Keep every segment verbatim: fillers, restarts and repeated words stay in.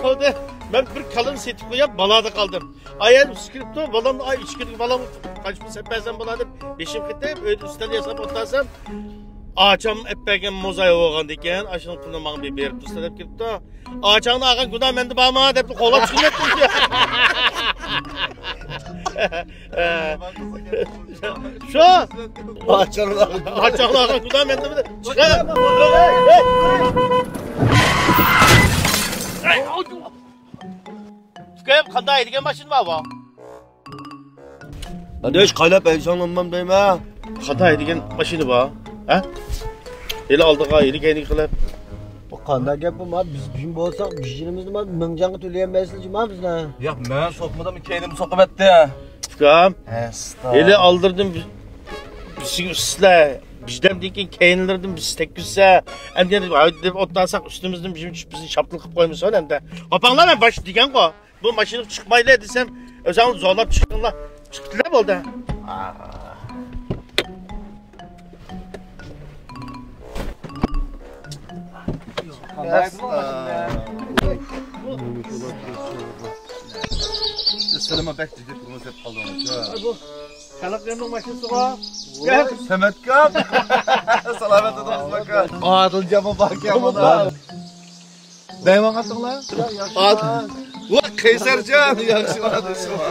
بولدى. مەن بىر كالىنى سېتىپ قويۇپ، بالادا قالدىم. ئايال ئۈستى كىرىپتۇ، بالام، ئاي، ئۈچ كۈنلۈك بالام، قانچە پۇل سەپ بەرسەم بولار دەپ، بېشىم قېتىپ، ئۆيدە ئۈستەل ياساپ ئولتۇرسام، ئاچام ئەپ بەرگەن موزاي بولغاندىكىن، ئاشۇنىڭ پۇلىنى ماڭا بېرىپ تۇرسا دەپ كېلىپتۇ. ئاچاڭنى ئالغان گۇناھ مەندە بارمۇ دەپ قوغلاپ چىقىپ كەتتىم. شۇ. ئاچاڭلار. ئاچاڭلار گۇدا مەندە بىر چىقار. ئۇكام، قانداق ھەيدىگەن ماشىنا بار بۇ؟ ئاداش، قايلاپ ھەيدىسەڭ بولمام دەيمەن. قانداق ھەيدىگەن ماشىنا بار؟ ھە؟ ھېلى ئالدىغا، ھېلى كەينىگە قىلىپ. بۇ قانداق گەپ بۇ؟ ما، بىز جىم بولساق، بىز جىنىمىزنى ما، مىڭ جانغا تۆلىيەلمەيسىلەر جىم، ھە، بىزنى. ياق، مەن سوقمىدىم، كەينىم سوقۇپ ئەتتى. ئۇكام، ھەستا. ھېلى ئالدىردىن بىز، بىزگە ئۈستىلەر، بىردەمدىن كېيىن كەينىلىرىدىن بىز تەگكۈزسە، ئەمدى يەنە ھايدىپ ئولتۇرساق، ئۈستىمىزدىن بىزنى، بىزنى شاپتۇل قىلىپ قويمىسۇن ئەمدى. قاپاڭلار، مەن باشتا دېگەنغۇ. بۇ ماشىنىغا چىقمايلى دېسەم، ئۆزۈڭلار زورلاپ چىقىڭلار. چىقىپتىلا بولدى. سىلىمۇ بەك جىددىي تۇرمۇش دەپ قالدىڭىز. بۇ خەلق يەرنىڭ ماشىنىسىغۇ. سەمەتكام. سالامەت تۇرۇڭىز، ئاكا. ئادىلجانمۇ باركەن مانا. دەيمەن قاتتىڭلار. ۋا قەيسەرجان، ياخشىما، دۇشما؟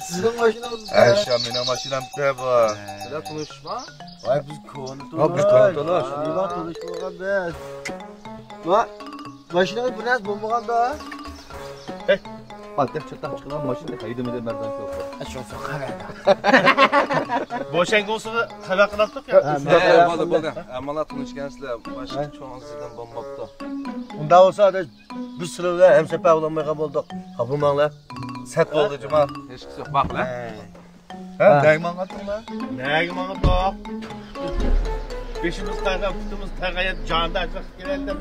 سىزنىڭ ماشىنىڭىز. ئەشە، مېنىڭ ماشىنام بۇ. سىلەر تونۇشما؟ ۋاي، بىز كونا تونۇش. بىز كونا تونۇش. نېمە تونۇش بولغان بىز؟ ۋا، ماشىنىڭىز بىر نەرسە بولمىغاندا؟ پاتەك چاتاق چىقىدىغان ماشىنا ھەيدىمىدى مەردان شوپۇر. شوپۇر قەۋەردە. بوشەڭگە بولسا خەۋەر قىلاتتۇق يا. ھە، بولدى، بولدى. ئەمما تونۇشكەنسىلەر، باشقا چوڭ سىزدىن بولماپتۇ. ئۇنداق بولسا، بىز سىلەر بىلەن ھەمسەپەر بولالمايدىغان بولدۇق. خاپا بولماڭلار. سەت بولدى جۇما. ھېچقىسى يوق، باقلا. ھە، نەگە ماڭاتتىڭلار؟ نەگە ماڭاتتۇق؟ بېشىمىز قايغان، پۇتىمىز تايغان، جاندا ئاچلىق كېلەلدىم.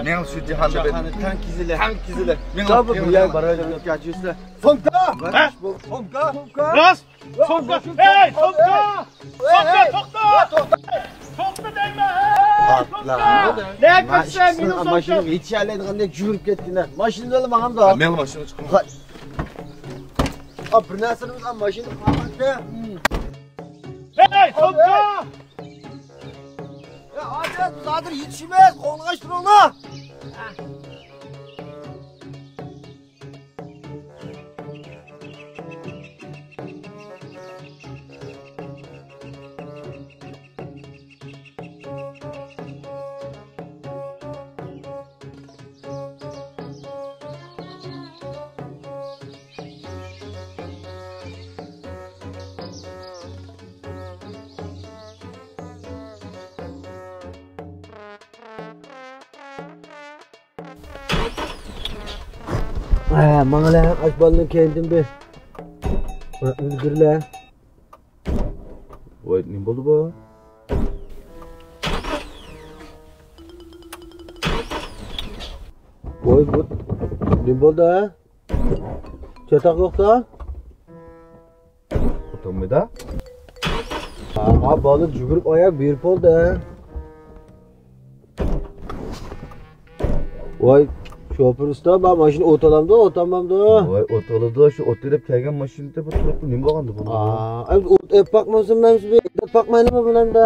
مېڭ شۇ جاھاندا بىر تەڭ كېزىلە. تەڭ كېزىلە. مېڭ بۇ يەر بارايدىغان كاچىسىلە. سومكا! ھە؟ سومكا! سومكا! راست! سومكا! ھەي، سومكا! سومكا، توختا! توختا دەيمەن! ھەي، سومكا! نەگە كەتسەم، مېنىڭ سومكام! ماشىنا يېتىشەلەيدىغاندەك يۈگۈرۈپ كەتكىنە. ماشىنا بىلەن ماڭامدا. مېڭ ماشىنا چىقىڭ. ئا، بىر نەرسىمىز، ئا، ماشىنا قالماپتۇ. ھەي، سومكا! يا، ھازىر، بىز ھازىر يېتىشىمىز، قوغلىغاچ تۇرۇڭلار. ھە، ماڭىلە، ئاش بالىنىڭ كەينىدىن بىر. ئۈلگۈرلە. ۋاي، نېمە بولدى بۇ؟ ۋاي، بۇ نېمە بولدى، ھە؟ چاتاق يوقتا؟ ئولتۇرمىدا؟ ھا، بالا يۈگۈرۈپ ئاياغ بېرىپ بولدى. ۋاي، شوپۇر ئۇستا، ما ماشىنا ئوت ئالامدۇ، ئوت ئالمامدۇ؟ ۋاي، ئوت ئالىدۇ، شۇ ئوت ئېلىپ كەلگەن ماشىنىدا بۇ تۇرۇپلا نېمە بولغاندۇ بۇنىڭ؟ ئا، ئەمدى ئوت ئېلىپ باقمامسىز، مەن سىزگە ئېلىپ باقمايلىمۇ بۇنىڭدا؟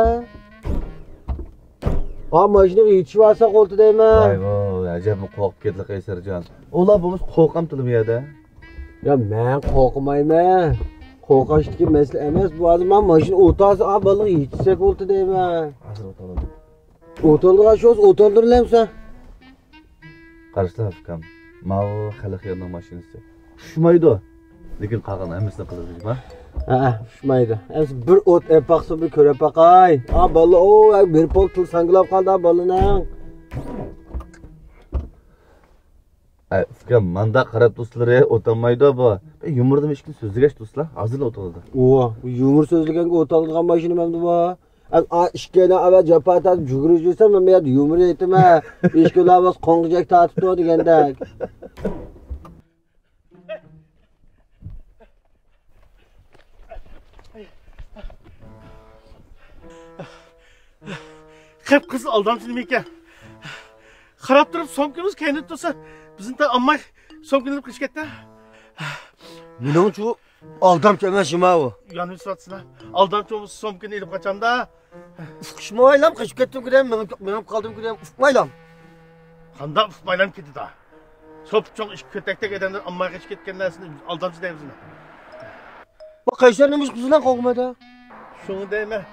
ئا، ماشىنىغا يېتىشىۋالساق بولدى دەيمەن. ۋاي، ۋاي، ئەجەبمۇ قورقۇپ كەتتىلا قەيسەرجان. ئۇلار بولمىسا قورقامتىلا بۇ يەردە؟ يا، مەن قورقمايمەن. قورقۇشتىكى مەسىلە ئەمەس. بۇ ھازىر مانا ماشىنا ئولتۇرسا، ئا، بالىغا يېتىشسەك بولدى دەيمەن. ھازىر ئولتۇرىدۇ. ئولتۇرىدىغان شۇ، ئولتۇرىدۇرلامسا؟ قارىسىلا، ئۇكام. ماۋۇ خەلق يەرنىڭ ماشىنىسى. ئۇششىمايدۇ. لېكىن قالغان ھەممىسىنى قىلىدۇ، جۇما. ھەئە، ئۇششىمايدۇ. ئەمسە بىر ئوت ئەپ باقسۇن، بىر كۆرۈپ باقاي. ئا، بالا، ئو، بىر پول تىل ساڭگىلاپ قالدى، بالىنىڭ. ئەي، ئۇكام، مانداق قاراپ تۇرسىلىرى ئوتالمايدۇ بۇ. بىر يۇمۇردىمۇ ئىككىنى سۆزلىگەچ تۇرسىلا، ھازىرلا ئوتالىدۇ. ئۇۋا، بۇ يۇمۇر سۆزلىگەنگە ئوتالىدىغان ماشىنا ئەمدى بۇ. ئىككىيلەن ئەۋەل جاپا تارتىپ يۈگۈرۈپ يۈرسەم، مەن بۇ يەردە يۇمۇر ئېيتىمەن، ئىككىيلەن بولسا قوڭغۇزەك تارتىپتۇ دېگەندەك. قىپقىزىل ئالدامچى نېمىكەن؟ قاراپ تۇرۇپ سومكىمىز كەينىدە تۇرسا، بىزنى تا ئالماي سومكىنى ئېلىپ قېچىپ كەتتى. مېنىڭچۇ ئالدامچى ئەمەس شۇما ئۇ. يانىۋېتىۋاتىسىلەر. ئالدامچى بولمىسا سومكىنى ئېلىپ قاچامدا. ئۇقۇشمايلام قېچىپ كەتتىمكۇ دەيمەن، مېڭىپ، مېڭىپ قالدىمكۇ دەيمەن، ئۇقمايلام. قانداق ئۇقمايلام كېتىدۇ؟ سوپى چوڭ ئىككى كۆتەكتەك ئادەملەر ئالماي قېچىپ كەتكەن نەرسىنى ئالدامچى دەيمىزمۇ؟ بۇ قەيسەر نېمە ئىش قىلسىلا قوغمايدۇ؟ شۇڭا دەيمەن،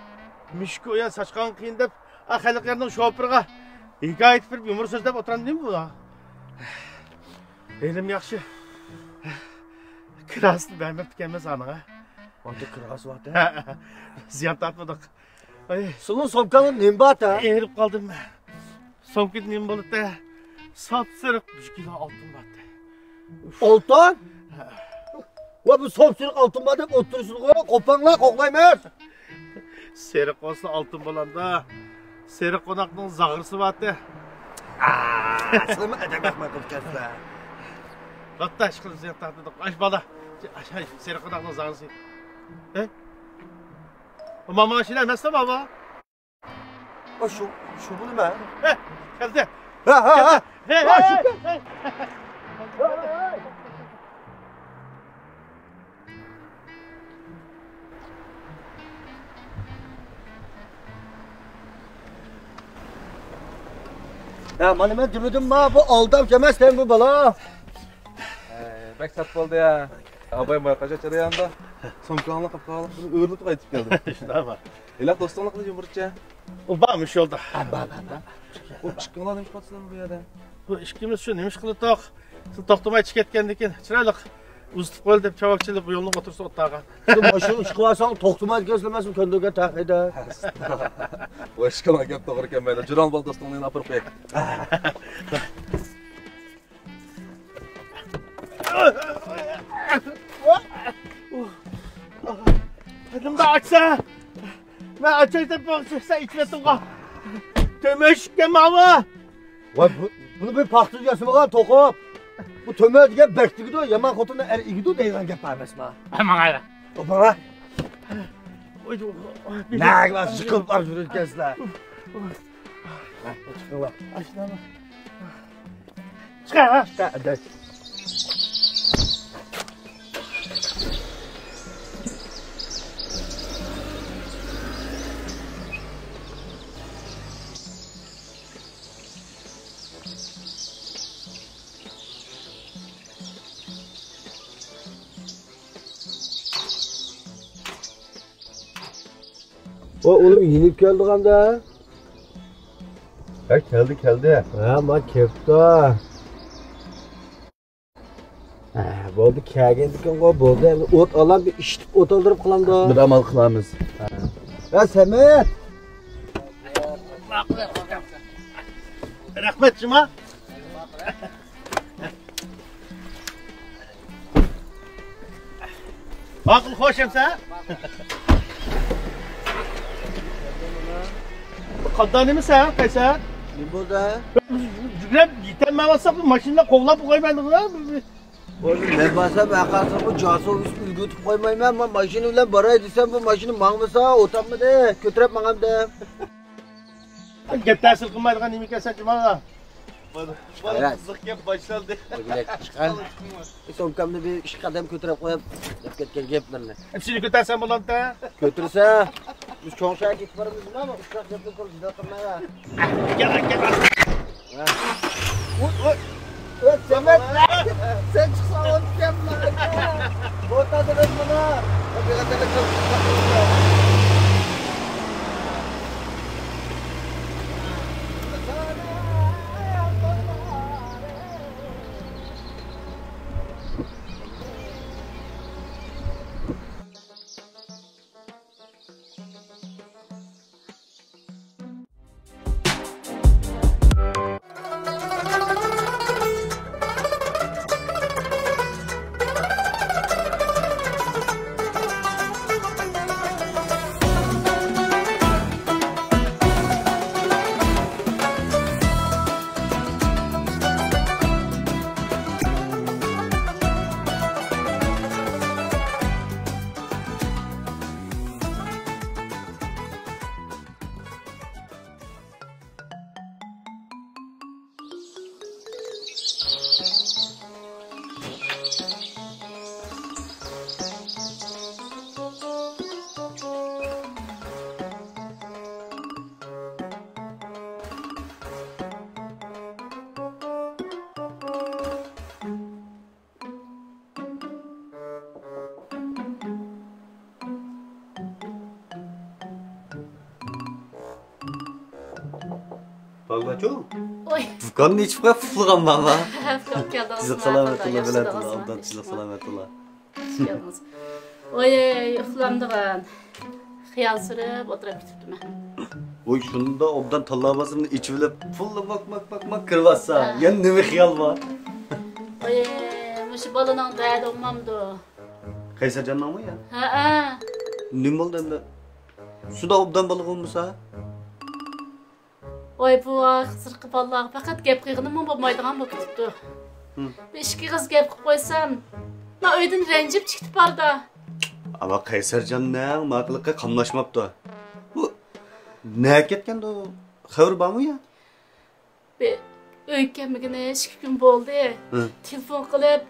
مۈشۈككە ئۇيان ساچقانغا قىيىن دەپ، ئا، خەلق يەرنىڭ شوپۇرىغا ھېكايە ئېيتىپ بېرىپ يۇمۇر سۆزلەپ ئولتۇرامدىمۇ بۇ؟ ھېلىمۇ ياخشى، كىراسىنى بەرمەپتىكەنمىز ئانىڭغا. ئاندا كىراسى بار-دە. زىيان تارتمىدۇق. ئاي. سېنىڭ سومكاڭدا نېمە بار-تە؟ ئېرىپ قالدىم مەن. سومكىدا نېمە بولىدۇ؟ ساپسېرىق بىر كىلو ئالتۇن بار-تە. ئالتۇن؟ ھە. ۋە بۇ ساپسېرىق ئالتۇن بار دەپ ئولتۇرىسىزغۇ، قوپاڭلار، قوغلايمەن. سېرىق بولسا ئالتۇن بولامدا؟ سېرىق قوناقنىڭ زاغرىسى بار-تە. سىلەرمۇ ئەدەپ ياقماي قىلىپ كەتسىلەر. ھەتتا ئىشقىلىپ زىيان تارتىدۇق. ئاش بالا. ئاش، ئاش، سېرىق قوناقنىڭ زاغرىسى. ھە؟ ماما، ماشىنا ئەمەستە، ماما. ئا، شۇ، شۇ بۇ نېمە؟ ھە، كەلدى. ھە، ھە، ھە. ھە، ھە، ھە. ھە، مانا مەن دېمىدىمما، بۇ ئالدامچى ئەمەس دەيمەن بۇ بالا. ھە، بەك سەت بولدى يا. ئاباي مايقاچا جەريانىدا سومكاڭلار قاپقاراق بىر ئۆرۈلۈپ قايتىپ كەلدى. شۇنداقمۇ؟ ھېلىقى دوستۇڭلار قىلىپ يۇمۇرچە. ئۇ بارمۇ شۇ يولدا؟ ھە، بار، بار، بار. ئۇ ئىككىڭلار نېمە قىلىۋاتىسىلەر بۇ يەردە؟ بۇ ئىككىمىز شۇ نېمە ئىش قىلدۇق؟ سىز توختىماي چىقىپ كەتكەندىن كېيىن چىرايلىق ئۇزىتىپ قويلى دەپ چاۋاكچىلىق بۇ يولنىڭ ئوتتۇرىسىدا ئولتۇرغان. شۇ ماشىنا ئىشقىۋالساڭ توختىمايدىكەنسىلەر، مەن سىزنى كۆندۈرگەن تەخىيدە. بۇ ئىككىڭلار گەپ توغرا كەلمەيدۇ. جۇران بول دوستۇڭنى ئاپىرىپ قوي. قېنىمدا ئاچسا، مەن ئاچاي دەپ باغچىسا ئىچىۋەتتىڭغۇ. تۆمۈشۈككەن ماۋۇ. ۋاي، بۇ، بۇنى بىر پاختىدا ياسىمىغان توقۇپ. بۇ تۆمۈر دېگەن بەك تېگىدۇ، يامان خوتۇننى ئەر ئېگىدۇ دەيدىغان گەپ بار ئەمەسما؟ ماڭايلا. توپاڭا. نەگە يىقىلىپ بارىپ يۈرىدىكەنسىلەر. ھە، چىقىڭلار. چىقە، ھە. چىقە، ئەدەس. ئۇ ئۇلۇم يېنىپ كەلدىغاندا. ھە، كەلدى، كەلدى. ھە، ما كەپتۇ. ھە، بولدى، كەلگەندىكىنغۇ، بولدى. ئەمدى ئوت ئالام، بىر ئىشلىتىپ ئوت ئالدۇرۇپ قىلامدۇ. بىر ئامال قىلامىز. ھە. ھە، سەمەت. رەھمەت، جۇما. ماقۇل، خوش ئەمسە. قانداق نېمىسەن، قەيسەر؟ نېمە بولدى؟ يۈگۈرۈپ يېتەلمەيۋاتساق، بۇ ماشىنىنى قوغلاپ قويمايدىغۇ. بولدى، مەن بارسام، ھەرقايسىڭ بۇ جاسۇس ئۈلگۈتۈپ قويمايمەن. مەن ماشىنا بىلەن باراي دېسەم، بۇ ماشىنا ماڭمىسا، ئولتۇرمىدى. كۆتۈرۈپ ماڭامدىم. گەپ تەسىر قىلمايدىغان نېمە ئىكەنسەن، جۇما؟ مانا، مانا قىزىق گەپ باشلاندى. ئۆگىنەك چىققان. سومكامنى بىر ئىككى قەدەم كۆتۈرۈپ قويۇپ، دەپ كەتكەن گەپلىرىنى. ئەمسىنى كۆتەرسەم بولامتى؟ كۆتۈرسە، بىز چوڭ شەھەرگە كېتىپ بارىمىز، نېمە ئۇششاق گەپنى قىلىپ جىدال قىلمايلا. كەل، كەل. ۋە. ۋوي، ۋوي. ۋە، سەمەت. سەن چىقساڭ ئۇنتۇپ كەتمە. بوتا دېدىم بۇنى. بىر قېتىملىك قىلىپ چىقساق بولىدۇ. ۋاچۇ. ئوي. دۇكاننى ئېچىپ قويۇپ ئۇخلىغان ماما. ئۇكام كەلدىڭىزمۇ؟ تىزلىق سالامەتۇللا، بىلەتۇللا، ئوبدان تىزلىق سالامەتۇللا. ئوي، ئۇخلامدىغان. خىيال سۈرۈپ ئولتۇرۇپ كېتىپتىمەن. ۋوي، شۇنداق ئوبدان تاللا بازىرىنى ئېچىۋېلىپ، پۇللا ماك، ماك، ماك، ماك كىرىۋاتسا، ھە. يەنە نېمە خىيال بار؟ ئوي، مۇشۇ بالىنىڭ دەردى ئوڭمامدۇ؟ قەيسەرجاننىڭمۇ يا؟ ھەئە. نېمە بولدى ئەمدى؟ شۇنداق ئوبدان بالا بولمىسا؟ ۋاي بوۋا، ھازىرقى بالىلارغا پەقەت گەپ قىلغىنىمۇ بولمايدىغان بولۇپ كېتىپتۇ. ھىم. بىر ئىككى ئېغىز گەپ قىلىپ قويسام، ما ئۆيدىن رەنجىپ چىقىپ باردا. ئەمما قەيسەرجاننىڭ ما قىلىقى قاملاشماپتۇ. بۇ نەگە كەتكەندۇ؟ خەۋىرى بارمۇ يا؟ بىر ئۆيگە كەلمىگىنى ئىككى كۈن بولدى. ھىم. تېلېفون قىلىپ،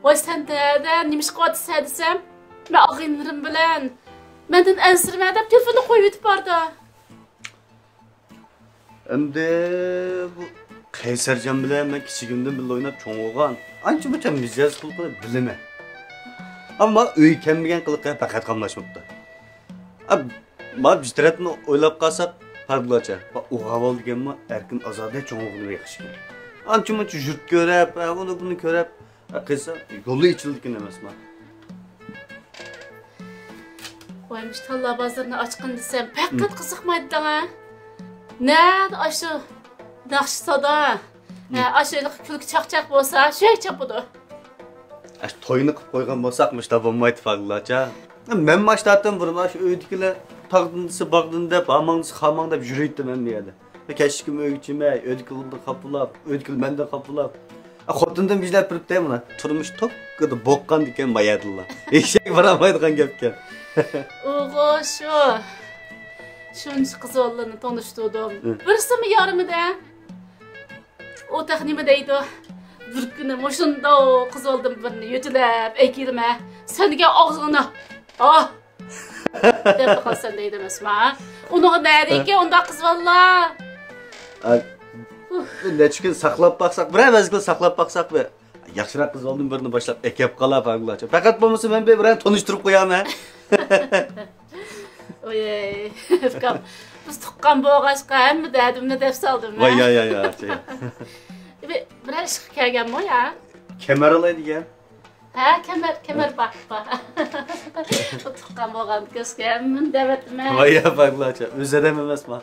ۋاي سەن نەدە، نېمە ئىش قىلىۋاتىسەن دېسەم، مەن ئاغىنىلىرىم بىلەن، مەندىن ئەنسىرىمە دەپ تېلېفوننى قويۇۋېتىپ باردا. ئەمدى بۇ قەيسەرجان بىلەن مەن كىچىكىمدىن بىللە ئويناپ چوڭ بولغان. ئانچە-مۇنچە مىجەز خۇلقىنى بىلىمەن. ئەمما ئۆيگە كەلمىگەن قىلىقى پەقەت قاملاشماپتۇ. ئا، مانا بىر تەرەپتىن ئويلاپ قالساق، پەرىدۇللاچە، ئۇ ئەھۋال دېگەنمۇ ئەركىن ئازادە چوڭ بولغىنى ياخشىكەن. ئانچە-مۇنچە يۇرت كۆرۈپ، ئۇنى-بۇنى كۆرۈپ، قىلسا يولى ئېچىلىدىكەن ئەمەسما. ۋاي، مۇشۇ تاللا بازىرىنى ئاچقىن دېسەم، پەقەت قىزىقمايدىغان. نەدە ئاشۇ ناخشا سادا، ھە، ئاشۇ ھېلىقى كۈلكە چاقچاق بولسا، شۇ چاپىدۇ. ئاشۇ توينى قىلىپ قويغان بولساق، مۇشۇنداق بولمايتتى پەرىدۇللاچە. مەن ماشتاتتىن بۇرۇن ئاشۇ ئۆيدىكىلەر تاغدىن دېسە باغدىن دەپ، ھاماڭ دېسە خاماڭ دەپ يۈرەيتتىم مەن بۇ يەردە. كەچلىكىم ئۆيگە چىمەي، ئۆيدىكىلەردىن خاپىلاپ، ئۆيدىكىلەر مەندىن خاپىلاپ. خوتۇنۇمدىن بېجىرەپ بېرىپتۇ مانا. تۇرمۇش توككىدا بوغقاندىكەن بايادىنلا. ئېشەك بارالمايدىغان گەپكەن. ئوغۇ شۇ. شۇنچە قىز بالىلارنى تونۇشتۇردۇم. ھە. بىرسىمۇ يارىمىدى. ئۇ تېخى نېمە دەيدۇ؟ بىر كۈنى مۇشۇنداق قىز بالىدىن بىرنى يۆتىلەپ ئەكېلىمە. سەن دېگەن ئاغزىڭنى. ئاھ! دەپ قالسەن دەيدۇ ئەمەسما. ئۇنىڭغا نەدىكى ئۇنداق قىز بالىلار؟ ئاي، نەچچە كۈن ساقلاپ باقساق، بىرەر مەزگىل ساقلاپ باقساق، بىر ياخشىراق قىز بالىدىن بىرنى باشلاپ ئەكەپ قالا پەرىدۇللاچە. پەقەت بولمىسا مەن بىر بىرەر تونۇشتۇرۇپ قويامەن. ئوي، ئۇكام، بىز تۇغقان بولغاچقا ھەممە دەردىمنى دەپ سالدىم. ۋاي، يا، يا، يا. بىر، بىرەر ئىشقا كەلگەنمۇ يا؟ كەمەر ئالاي دېگەن. ھە، كەمەر، كەمەر بار، بار. تۇغقان بولغان كۆزگە ھەممىنى دەۋەتىمەن. ۋاي يا، پەرىدۇللاچە، ئۆز ئادەم ئەمەسما.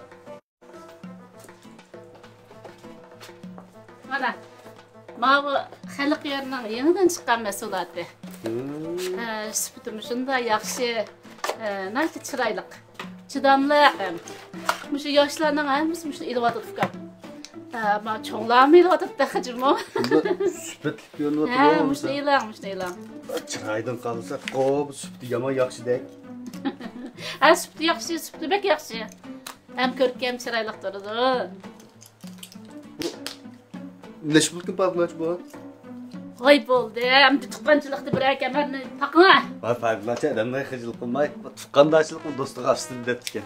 مانا، ماۋۇ خەلق يارنىڭ يېڭىدىن چىققان مەھسۇلاتى. ھە، سۈپىتىمۇ شۇنداق ياخشى، ھە، ناھايىتى چىرايلىق. چىداملىق، ھەم مۇشۇ ياشلارنىڭ ھەممىسى مۇشۇنى ئېلىۋاتىدۇ، ئۇكام. ھە، ما چوڭلارمۇ ئېلىۋاتىدۇ تېخىچىمۇ. سۈپەتلىك كۆرۈنۈۋاتىدۇ. ھە، مۇشۇنى ئېلىڭ، مۇشۇنى ئېلىڭ. چىرايدىن قارىسا، قوپ، سۈپىتى يامان ياخشىدەك. ھە، سۈپىتى ياخشى، سۈپىتى بەك ياخشى. ھەم كۆركەم، چىرايلىق تۇرىدۇ. نەچچە پۇلكىن پەرىدۇللاچە بۇ؟ ۋاي بولدى، ئەمدى تۇغقانچىلىقتا بىرەر كەمەرنى تاقىڭا. ۋاي پەرىدۇللاچە، ئادەملەر خىجىل قىلماي، تۇغقانداشلىقنى دوستىغا ئۈستۈن دەپتىكەن.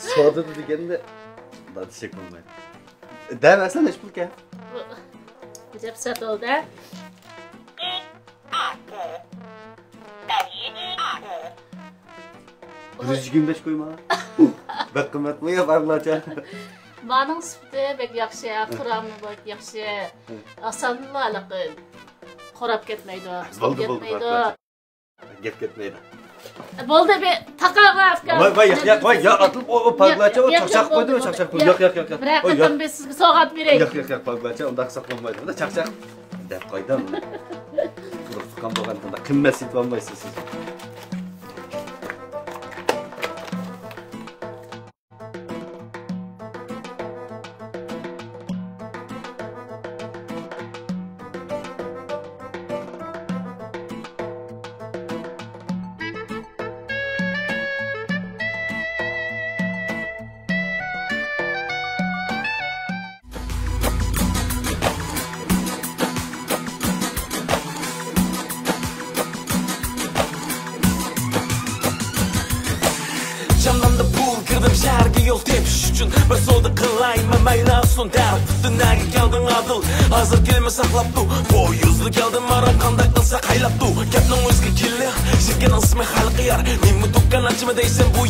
سودىدا دېگەندە دادىشەك بولمايدۇ. دەم ئەسلى نەچچە پۇلكەن؟ بۇ، بۇ دەپ ساتىلدى. بىر يۈز يىگىرمە بەش قويما. بەك قىممەتمۇ يا پەرىدۇللاچە؟ مانىڭ سۈپىتى بەك ياخشى، قۇرامى بەك ياخشى. ئاسانلا ھېلىقى قۇراپ كەتمەيدۇ. بولدى، بولدى، كەتمەيدۇ. گەپ كەتمەيدۇ. بولدى، بىر تاقاغا ئۇكام. ۋاي، ۋاي، ياق، ياق، ۋاي، يا ئاتىلىپ، ئۇ، ئۇ پەرىدۇللاچە، ئۇ چاقچاق قويدى، ئۇ چاقچاق قويدى. ياق، ياق، ياق، ياق. بىرەر قېتىم بىز سىزگە سوۋغات بېرەيلى. ياق، ياق، ياق، پەرىدۇللاچە، ئۇنداق قىلساق بولمايدۇ. چاقچاق. دەپ قويدۇم. تۇرۇپ تۇغقان بولغاندا قىممەت سېتىۋالمايسىز سىز. جانلاندى پۇل، كىردىم شەھەرگە يول تېپىش ئۈچۈن. بىر سودا قىلايمەن، مەيلى ئالسۇن دەپ. دۇنياغا كەلدىڭ ئادىل، ھازىر كېلىمەن ساقلاپ تۇر. پويىزدا كەلدىم ئاران، قانداق قىلسا قايلاپ تۇر. گەپنىڭ ئۆزىگە كېلى، شىركەتنىڭ ئىسمى خەلقىيار. نېمە دۇكان ئاچىمەن دەيسەن، بۇ